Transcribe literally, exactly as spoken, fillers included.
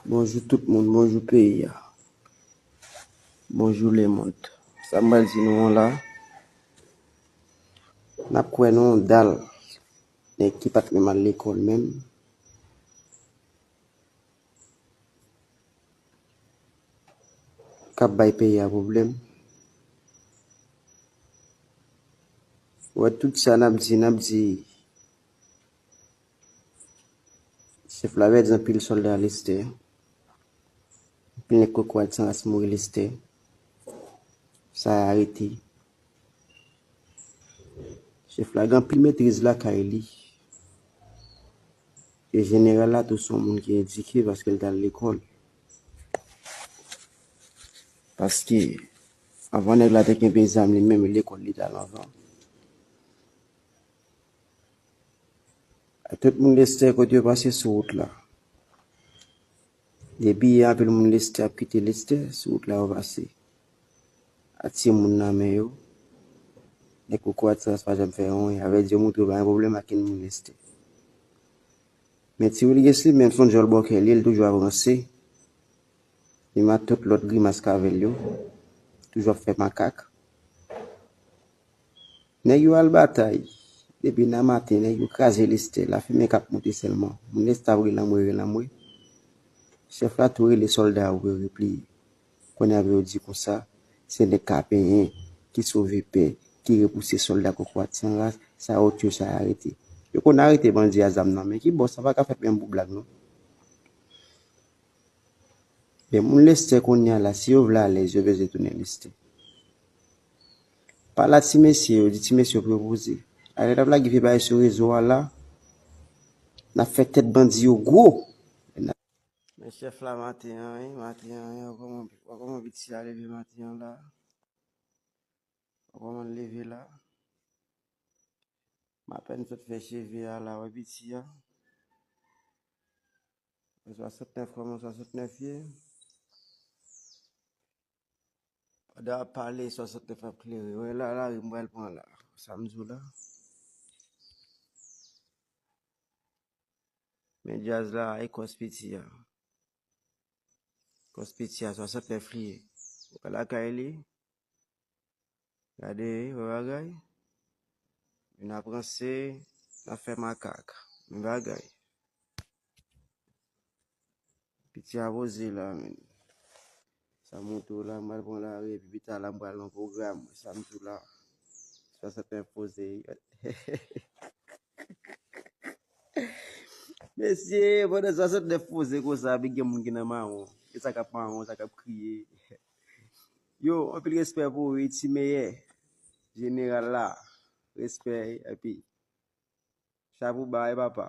Bonjou tout moun, bonjou peyi a. Bonjou lemond. Sa m pral di nou an la, n ap kwè nan yon dal nèg ki pa t menm al lekòl menm, k ap bay peyi a pwoblèm. Wè, tout sa n ap di, n ap di, chèf la pèdi anpil sòlda Lestè. Anpil nèg kokorat san ras mouri Lestè. Sa arete. Chèf la gen anpil metriz lakay li. E jeneral la tou se yon moun ki edike paske l t al lekòl. Paske anvan nèg la te kenbe zam li menm, lekòl li t al anvan. Tout moun Lestè kote yo pase sou wout la. Depi anpil moun Lestè ap kite Lestè, sou wout la yo pase. Ak timoun nan men yo. Nèg kokorat san ras pa janm fè anyen. Avè di yo montre yo pa gen pwoblèm ak kenn moun Lestè. Men Ti Wilguens li menm se yon djòl bòkè li ye, li toujou ap ranse. Li ma tout lòt grimas k avè l yo. Toujou ap fè makak. Nèg yo al batay. Depi nan maten, nèg yo kraze Lestè. Lafimen k ap monte sèlman. Moun Lestè ap rele anmwe, rele anmwe. Chèf la tou rele sòlda yo pou yo repliye. Kounye a pou yo di konsa, se nèg Kapenyen ki sove pè, ki repouse sòlda kokorat san ras, sa yo tiye, sa yo arete. Yo konn arete bandi a zam nan, men ki bò sa pa ka fèt menm pou blag non. Men moun Lestè kounye a la, si yo vle alèz, yo bezwen tounen Lestè. Pale a ti mesye yo, di ti mesye yo pou yo poze. Ale n ap lage vye bagay sou rezo a la, n ap fè tèt bandi yo gwo. Men chèf la maten an, wi, maten an, wi, wè kòman, wè kòman piti a leve maten an la. Wè kòman l leve la. M apèn sot fè cheve a la, wè piti a. Swasantnèf, kòman swasantnèf ye? Pandan w ap pale, swasantnèf ap klere. Wè la, lari m pral pran la. Sa m di w la. Men djaz la, e kòs piti a. Kòs piti a, swasantnèf li ye. Ou wè lakay li? Gade, wè bagay. Moun ap ranse, n ap fè makak. Men bagay. Piti a poze la, men. Sa m montre w la, m pral pran lari, epi pita la, m pral nan pwogram. Sa m di w la. Swasantnèf poze. Mesye, pandan swasantnèf poze konsa, epi gen moun ki nan mawon. E sa k ap mawon, sa k ap kriye. Yo, anpil respè pou ou, wi, ti meyè. Jeneral la. Respè, epi chapo ba, e papa.